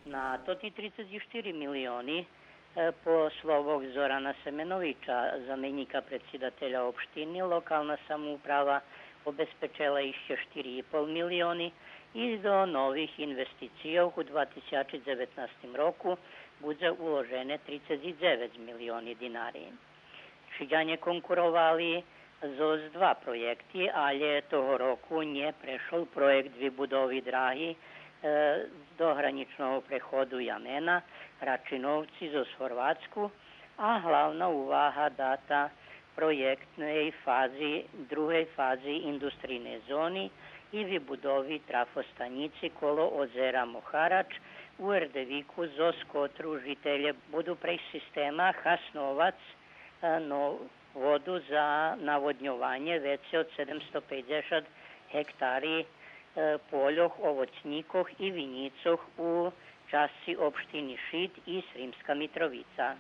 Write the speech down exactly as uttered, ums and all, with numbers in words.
На тоти трицец и штири милиони, е, по словох Зорана Семеновича, заменїка предсидателя општини, локална самоуправа обезпечела ище штири и пол милиони и до нових инвестицийох у два тисячи дзеветнастим року будзе уложене трицец и дзевец милиони динари. Шиґане конкуровали зоз два проєкти, алє того року нє прешол проєкт вибудови драги, е, до гранїчного преходу Ямена, Рачиновци зоз Горватску, а главна увага дата проєктней фази, другей фази индустрийней зони и вибудови трафостанїци коло озера Мохарач у Ердевику, зоз котру жителє буду прейґ система хасновац, е, но, воду за наводньованє вецей од седемсто пейдзешат гектари, е, польох, овоцнїкох и винїцох у часци општини Шид и Сримска Митровица.